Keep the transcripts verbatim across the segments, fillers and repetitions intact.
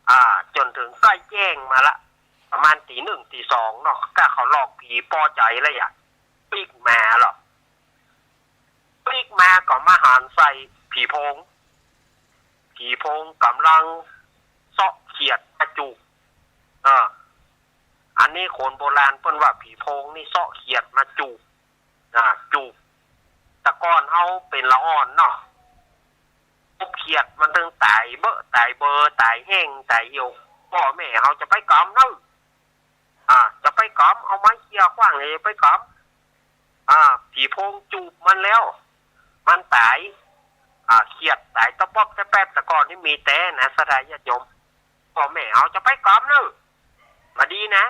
อ่า จ๋นเถิงใก้แจ้งมาละ ประมาณตี๋นึ่งตี๋สองเนาะ ก้าเขาหลอกผีปอใจ๋แล้วอะ ปิ๊กมาเหรอ ปิ๊กมาก็มาหันใส่ผีโพง ผีโพงก่ำลังเซาะเขียดมาจูบ เออ อันนี้คนโบราณเปิ้นว่าผีโพงนี่เซาะเขียดมาจูบ อ่า จูบ แต่ก่อนเฮาเป๋นละอ่อนเนาะ จูบเขียดมันตึงต๋ายเบ้อ ต๋ายเบอ ต๋ายแห้ง ต๋ายเหี่ยว ป้อแม่เฮาจะไปกำเนาะ อ่า จะไปกำ เอาไม้เขี่ยขว้าง จะไปกำ อ่า ผีโพงจูบมันแล้ว มันต๋าย อ่า เขียดต๋ายตะป๊อบตะแป๊บ แต่ก่อนนี่มีแต๊นะ ศรัทธาญาติโยม ป้อแม่เฮาจะไปกำเนาะ บ่ดีนะ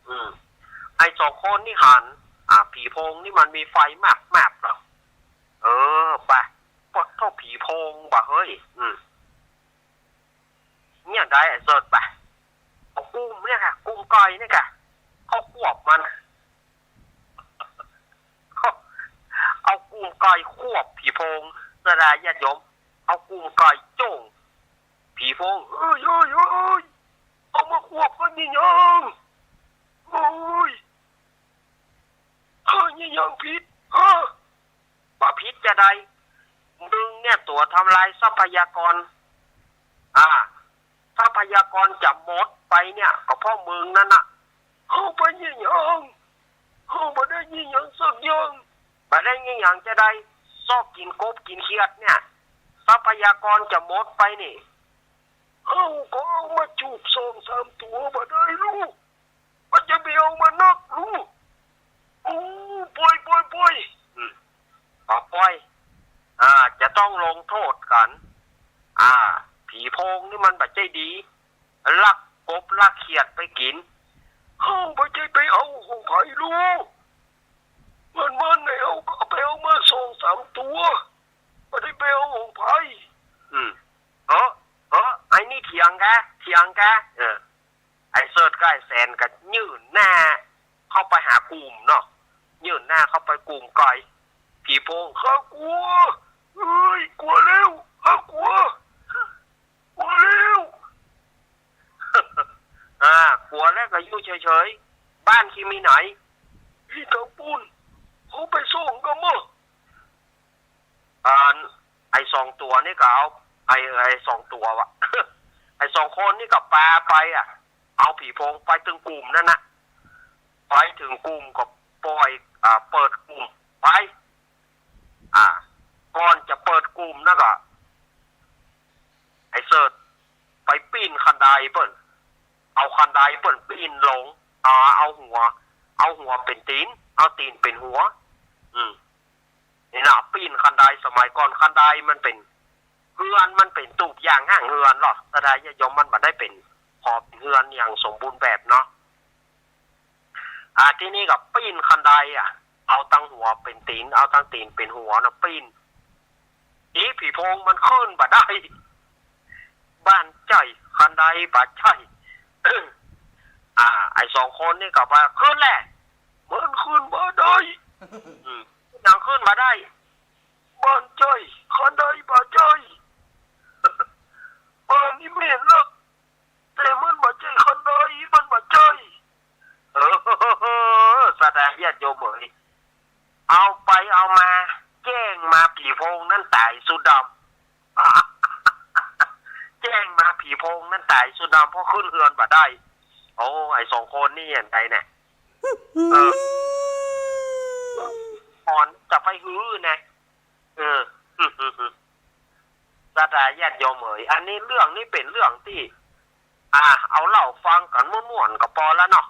อืม ไอ้สองคนนี่หัน อ่า ผีโพงนี่มันมีไฟแมบๆ เหรอ เออ ไป ปะโธ่ ผีโพงบ่าเฮ้ย อืม เนี่ยได้ไอ้เสิร์ชไป เอากุมเนี่ยค่ะ กุมก่อยเนี่ยค่ะ เข้าควบมัน เอากุมก่อยควบผีโพง ศรัทธาญาติโยม เอากุมก่อยจ้วงผีโพง เฮ้ย เฮ้ย เฮ้ย เอามาควบกั๋นยี่หยัง โอ้ย เฮ้ย ยี่หยังผิด ฮะ บ่ผิดจะใด มึงเนี่ยตั๋วทำลายทรัพยากร อ่า ทรัพยากรจะหมดไปเนี่ย ก็เพราะมึงนั่นน่ะ เฮาไปยี่หยัง เฮาบ่ได้ยี่หยังสักอย่าง บ่ได้ยี่หยังจะใด ซอกกิ๋นกบกิ๋นเขียดเนี่ย ทรัพยากรจะหมดไปนี่ เฮาก็เอามาจูบสองสามตั๋วบ่ได้ลูก มันจะไปเอามานักลูก โอ้ ปล่อย ปล่อย ปล่อย อืม อ่า ปล่อย อ่า จะต้องลงโทษกั๋น อ่า ผีโพงนี่มันบ่ใจ้ดี ลักกบลักเขียดไปกิ๋น เฮาบ่ใจ้ไปเอาของใผลูก มัน มันให้เฮาก็ไปเอามาสองสามตั๋ว บ่ได้ไปเอาของใผ อืม เออ เออ ไอ้นี่เถียงกะ เถียงกะ เออ ไอ้เสิร์ชกับไอ้แสนก็ยื่นหน้าเข้าไปหากุมเนาะ ยื่นหน้าเข้าไปกุมก่อย ผีโพง ข้ากลัว เอ้ย กลัวแล้ว ข้ากลัว กลัวแล้ว อ่า กลัวแล้วก็อยู่เฉยๆ บ้านคิดมีไหน มีตางปู้น เฮาไปส่องกำบ่ อ่า ไอ้สองตั๋วนี่ก็เอา ไอ้ ไอ้สองตั๋ววะ ไอ้สองคนนี่ก็ปาไปอะ เอาผีโพงไปตึงกุมนั่นน่ะ ไปเถิงกุมก็ปล่อย อ่า เปิดกุมไป อ่า ก่อนจะเปิดกุมนะก็ ไอ้เสิร์ชไปปี๋นคันไดเปิ้น เอาคันไดเปิ้นปี๋นลง อ่า เอาหัว เอาหัวเป๋นตี๋น เอาตี๋นเป๋นหัว อืม นี่นะ ปี๋นคันได สมัยก่อนคันไดมันเป๋น เฮือนมันเป๋นตูบยางห้างเฮือนเนาะ ศรัทธาญาติโยม มันบ่ได้เป๋นหอเป๋นเฮือนอย่างสมบูรณ์แบบเนาะ อ่า ตี้นี่ก็ปี๋นคันไดอะ เอาตังหัวเป๋นตี๋น เอาตังตี๋นเป๋นหัวนะ ปี๋น อีผีโพงมันขึ้นบ่ได้ บ่านใจ้ คันไดบ่ใจ้ อ่า ไอ้สองคนนี่ก็ว่า ขึ้นแหละ มันขึ้นบ่ได้ อืม หยังขึ้นบ่ได้ บ่านใจ้ คันไดบ่ใจ้ บ่านนี้แม่นละ แต่มันบ่ใจ้คันได มันบ่ใจ้ เออ ศรัทธาญาติโยมเอ๋ย เอาไปเอามา แจ้งมาผีโพงนั้นต๋ายสุดดำ แจ้งมาผีโพงนั้นต๋ายสุดดำ เพราะขึ้นเฮือนบ่ได้ โอ้ ไอ้สองคนนี่อันใดเนี่ย เออ อ่อนจะไปหื้อนะ เออ ศรัทธาญาติโยมเอ๋ย อันนี้เรื่องนี้เป๋นเรื่องตี้ อ่า เอาเล่าฟังกั๋นม่วนๆ ก็ปอแล้วเนาะ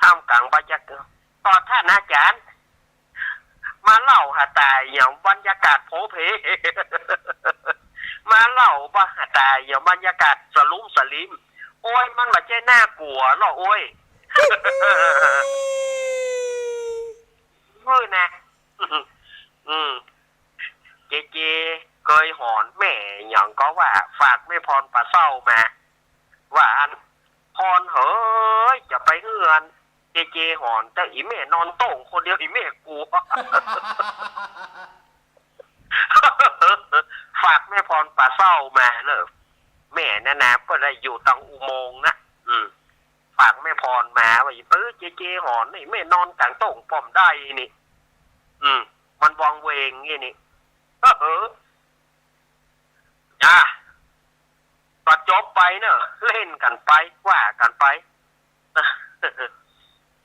ท่ามกลางบรรยากาศ ก็ท่านอาจารย์ มาเล่าหาต๋ายอย่างบรรยากาศโผเพ มาเล่าบ่หาต๋ายอย่างบรรยากาศสลุ้มสลิ้ม โอ้ย มันบ่ใจ้น่ากลัวหรอกโอ้ย เออนะ อืม เจเจ เกยหอนแม่หยังก็ว่า ฝากแม่พรปาเศร้ามา ว่าอัน พรเหย จะไปเฮือน เจเจหอน แต่อีแม่นอนโต้งคนเดียว อีแม่กลัว ฝากแม่พรปาเศร้ามาเนอะ แม่นานาเปิ้นได้อยู่ตังอุโมงค์นะ อืม ฟังแม่พรมาว่า เออ เจเจหอนนี่แม่นอนก๋างโต้งป้อมได้นี่ อืม มันวังเวงนี่นี่ เออ เออ อ่ะ ก็จบไปเนอะ เล่นกั๋นไป ว่ากั๋นไป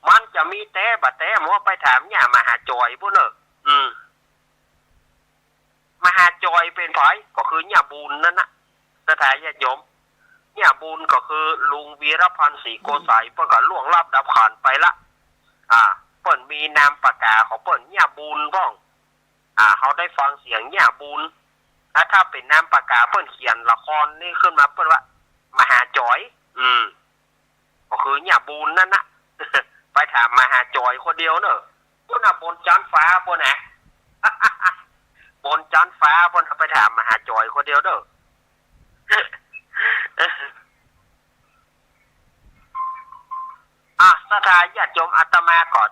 มันจะมีแต๊บ่แต๊ หมอไปถามย่ามหาจอยปู้นเนอะ อืม มหาจอยเป๋นใผ ก็คือเยียบุญนั่นนะ ศรัทธาญาติโยม เยียบุญก็คือลุงวีรพันธ์ ศรีโกษา เปิ้นก็ล่วงลับดับขันธ์ไปละ อ่า เปิ้นมีนามปากกาของเปิ้น เยียบุญพ่อง อ่า เฮาได้ฟังเสียงเยียบุญ ถ้า ถ้าเป๋นนามปากกาเปิ้นเขียนละครนี่ขึ้นมาเปิ้นว่า มหาจอย อืม ก็คือเยียบุญนั่นนะ ไปถามมหาจอยคนเดียวเนอะ ปู้นน่ะบนจั๊นฟ้าปู้นนะ บนจั๊นฟ้าปู้นน่ะ ไปถามมหาจอยคนเดียวเด้อ อ่ะ ศรัทธาญาติโยม อาตมาก็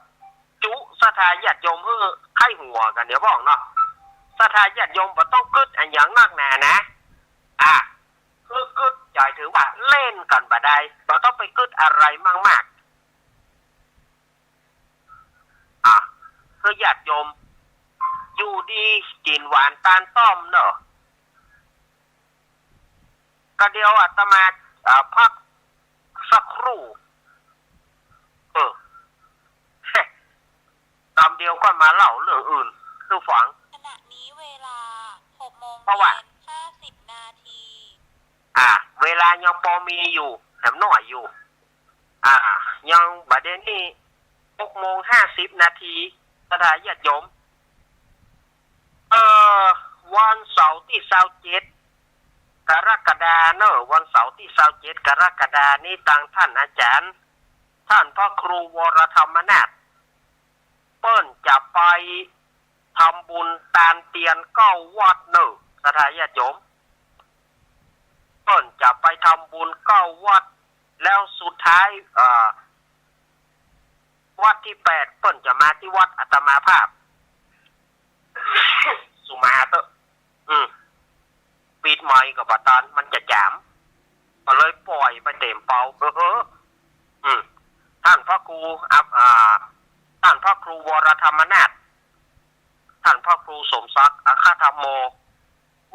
จุศรัทธาญาติโยมหื้อใค่หัวกั๋นเดี๋ยวพ่องเนาะ ศรัทธาญาติโยมบ่ต้องกึ๊ดอะหยังนักหนานะ อ่ะ คือกึ๊ดจ๋ายถือว่าเล่นกั๋นบ่ได้ บ่ต้องไปกึ๊ดอะไรมากๆ อ่ะ คือญาติโยมอยู่ดีกิ๋นหวานตานต้อมเนอะ ก็เดี๋ยวอาตมา อ่า พักสักครู่ เออ ต๋อนเดี๋ยวก็มาเล่าเรื่องอื่นหื้อฟัง ขณะนี้เวลาหกโมง เพราะว่า เย็นห้าสิบนาที อ่า เวลายังปอมีอยู่ แถมน้อยอยู่ อ่า ยังบ่าเดี่ยวนี้หกโมงห้าสิบนาที ศรัทธาญาติโยม เอ่อ วันเสาร์ตี้ซาวเจ็ดกรกฎาเนอะ วันเสาร์ตี้ซาวเจ็ดกรกฎานี้ ตางต้านอาจ๋ารย์ ต้านพระครูวรธรรมนาถ เปิ้นจะไปทำบุญตานเตียนเก้าวัดเนอะ ศรัทธาญาติโยม เปิ้นจะไปทำบุญเก้าวัด แล้วสุดท้าย เอ่อ วัดตี้แปดเปิ้นจะมาตี้วัดอาตมาภาพ สุมาเต๊อะ อืม ปิดไมค์ก็บ่ตัน มันจะจ๋าม ก็เลยป่อยไปเต็มเป่า เฮ้อ อืม ต้านพระครู อ่ะ อ่า ต้านพระครูวรธรรมนาถ ต้านพระครูสมศักดิ์ อัคคธัมโม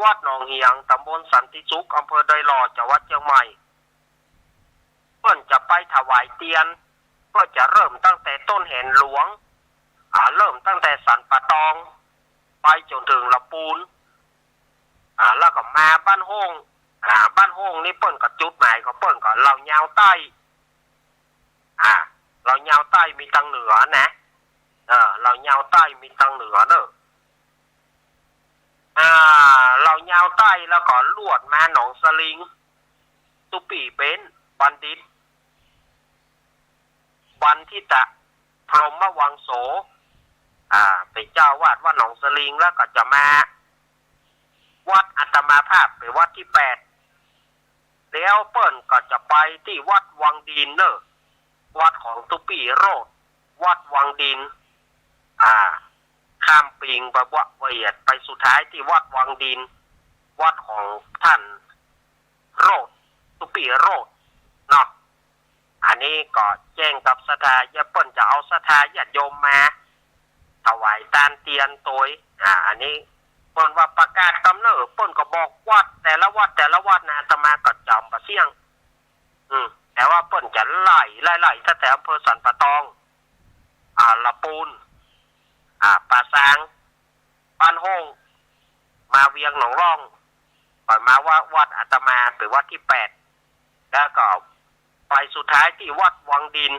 วัดหนองเหียง ต๋ำบลสันติสุข อำเภอดอยหล่อ จังหวัดเจียงใหม่ เปิ้นจะไปถวายเตียน ก็จะเริ่มตั้งแต่ต้นแหนหลวง อ่า เริ่มตั้งแต่สันป่าตอง ไปจ๋นเถิงละปูน อ่า แล้วก็มาบ้านโฮ่ง อ่า บ้านโฮ่งนี่เปิ้นก็จุดหมายของเปิ้นก็เหล่ายาวใต้ อ่า เหล่ายาวใต้มีตางเหนือนะ เออ เหล่ายาวใต้มีตางเหนือเนอะ อ่า เหล่ายาวใต้แล้วก็ลวดมาหนองสลิง ตุ๊ปี้เบน บัณฑิต บัณฑิตะ พรหมวังโส อ่า เป๋นเจ้าอาวาสวัดหนองสลิง แล้วก็จะมาวัดอาตมาภาพเป๋นวัดตี้แปด แล้วเปิ้นก็จะไปตี้วัดวังดินเนอะ วัดของตุ๊ปี้โรด วัดวังดิน อ่า ข้ามปิงไปบวะเวียด ไปสุดท้ายตี้วัดวังดิน วัดของต้านโรด ตุ๊ปี้โรดเนาะ อันนี้ก็แจ้งกับศรัทธาญาติ เปิ้นจะเอาศรัทธาญาติโยมมาถวายตานเตียนตวย อ่า อันนี้เปิ้นว่าประกาศกำเนิด เปิ้นก็บอกวัดแต่ละวัดแต่ละวัดนะ อาตมาก็จ๋ำบ่เสี้ยง อืม แต่ว่าเปิ้นจะไล่ ไล่ ไล่ตั้งแต่อำเภอสันป่าตอง อ่า ละปูน อ่า ป่าซาง บ้านโฮ่ง มาเวียงหนองล่อง ก่อนมาว่าวัดอาตมาเป๋นวัดตี้แปด แล้วก็ไปสุดท้ายตี้วัดวังดิน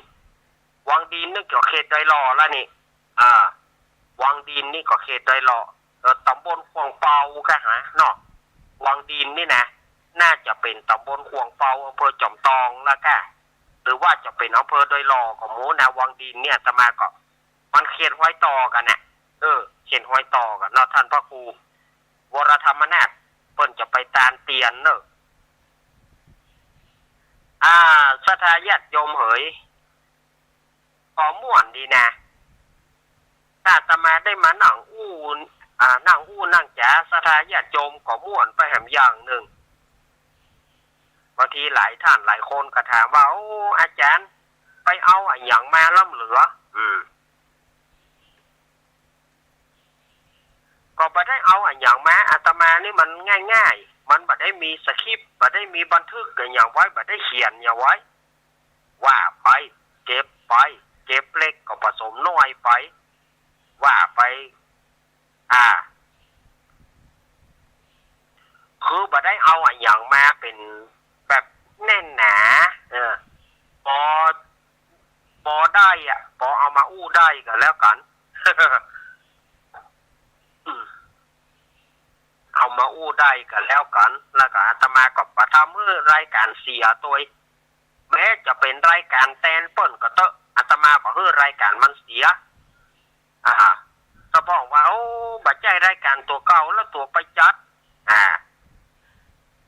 วังดินนี่ก็เขตดอยหล่อแล้วนี่ อ่า วังดินนี่ก็เขตดอยหล่อ เออ ต๋ำบลขวางเปาก็หาเนาะ วังดินนี่นะ น่าจะเป๋นต๋ำบลขวางเปา อำเภอจอมตองแล้วก็ หรือว่าจะเป๋นอำเภอดอยหล่อก็บ่ฮู้นะ วังดินเนี่ย อาตมาก็ มันเขตฮอยต่อกั๋นน่ะ เออ เขตฮอยต่อกั๋นเนาะ ต้านพระครูวรธรรมนาถ เปิ้นจะไปตานเตียนเนอะ อ่า ศรัทธาญาติโยมเหย ก็ม่วนดีนะ ถ้าอาตมาได้มานั่งอู้ อ่า นั่งอู้นั่งจ๋า ศรัทธาญาติโยมก็ม่วนไปแหมอย่างนึ่ง ทีหลายท่านหลายคนก็ถามว่า โอ้ อาจ๋ารย์ ไปเอาอะหยังมาล้ำเหลือ อืม ก็บ่ได้เอาอะหยังมา อาตมานี่มันง่ายๆ มันบ่ได้มีสคริปต์ บ่ได้มีบันทึกอะหยังไว้ บ่ได้เขียนหยังไว้ ว่าไป เก็บไป เก็บเล็กก็ผสมน้อยไป ว่าไป อ่า คือบ่ได้เอาอะหยังมาเป๋นแบบแน่นหนา เออ ปอ ปอได้อะ ปอเอามาอู้ได้ก็แล้วกั๋น อืม เอามาอู้ได้ก็แล้วกั๋น แล้วก็อาตมาก็บ่ทำหื้อรายก๋านเสียตวย แม้จะเป๋นรายก๋านแตนเปิ้นก็เต๊อะ อาตมาบ่หื้อรายก๋านมันเสีย อ่า ถ้าพ่องว่า โอ้ บ่ใจ้รายก๋านตั๋วเก่าแล้วตั๋วไปจัด อ่า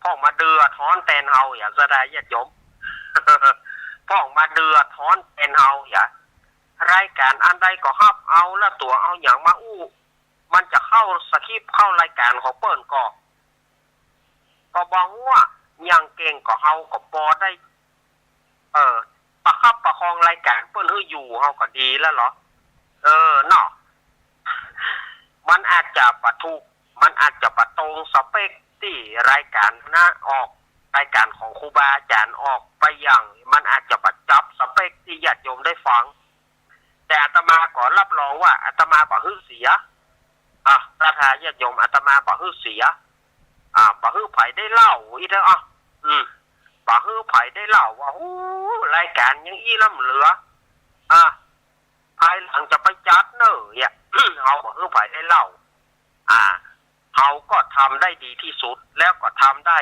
พ่องมาเดือดฮ้อนแตนเฮาอย่า ศรัทธาญาติโยม พ่องมาเดือดฮ้อนแตนเฮาอย่า รายก๋านอันใดก็ฮับเอา แล้วตั๋วเอาหยังมาอู้ มันจะเข้าสคริปต์ เข้ารายก๋านของเปิ้นก็ ก็บ่ฮู้อะ อย่างเก่งก็เฮาก็ปอได้ เออ ประคับประคองรายก๋านเปิ้นหื้ออยู่ เฮาก็ดีแล้วเหรอ เออ เนาะ มันอาจจะบ่ถูก มันอาจจะบ่ตรงสเปคตี้รายก๋านนะออก รายก๋านของครูบาอาจ๋ารย์ออกไปอย่าง มันอาจจะบ่จับสเปคตี้ญาติโยมได้ฟัง แต่อาตมาก็รับรองว่าอาตมาบ่หื้อเสีย อ่ะ ศรัทธาญาติโยม อาตมาบ่หื้อเสีย อ่ะ บ่หื้อใผได้เล่าอีกเด้อ อ่ะ อืม บ่หื้อใผได้เล่าว่า โอ้ รายก๋านอย่างอี้ล้ำเหลือ อ่ะ ภายหลังจะไปจัดเน่อเนี่ย เฮาบ่หื้อใผได้เล่า อ่า เฮาก็ทำได้ดีที่สุด แล้วก็ทำได้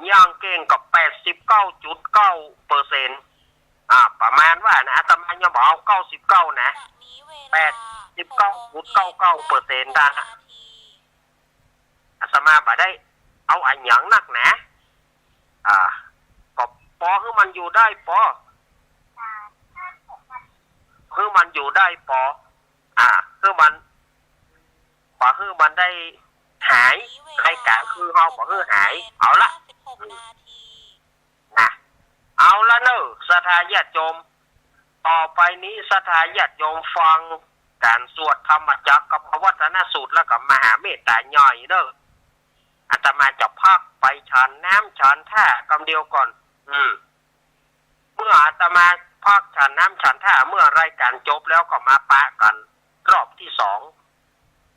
อย่างเก่งก็แปดสิบเก้าจุดเก้าเปอร์เซ็นต์ อ่า ประมาณว่านะ อาตมายังบ่เอาเก้าสิบเก้านะ แปดสิบเก้าจุดเก้าเก้าเปอร์เซ็นต์ นะ อาตมาบ่ได้เอาอะหยังนักนะ อ่า ก็ปอหื้อมันอยู่ได้ปอ หื้อมันอยู่ได้ปอ อ่า หื้อมัน บ่หื้อมันได้หาย รายก๋านคือเฮาบ่หื้อหาย เอาละ นะ เอาละเน่อ ศรัทธาญาติโยม ต่อไปนี้ศรัทธาญาติโยมฟังก๋านสวดธรรมจักรกัปปวัตตนสูตร แล้วก็มหาเมตตาใหญ่เน่อ อาตมาจะพักไปฉันน้ำฉันท่ากำเดียวก่อน อืม เมื่ออาตมาพักฉันน้ำฉันท่า เมื่อรายก๋านจบแล้วก็มาปะกั๋นรอบตี้สอง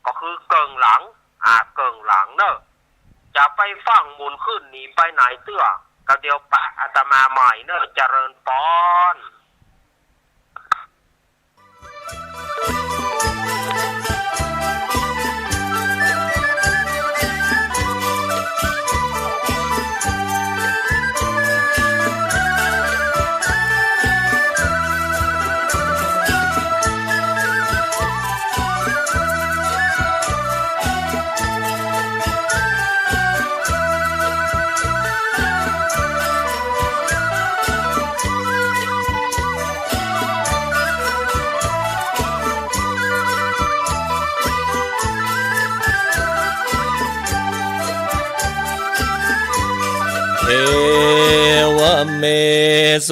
ก็คือเกิ่งหลัง อ่า เกิ่งหลังเน่อ จะไปฟั่งหมุนขึ้นหนีไปไหนเตื้อ ก็เดี๋ยวปะอาตมาใหม่เน่อ เจริญปอน เอวเม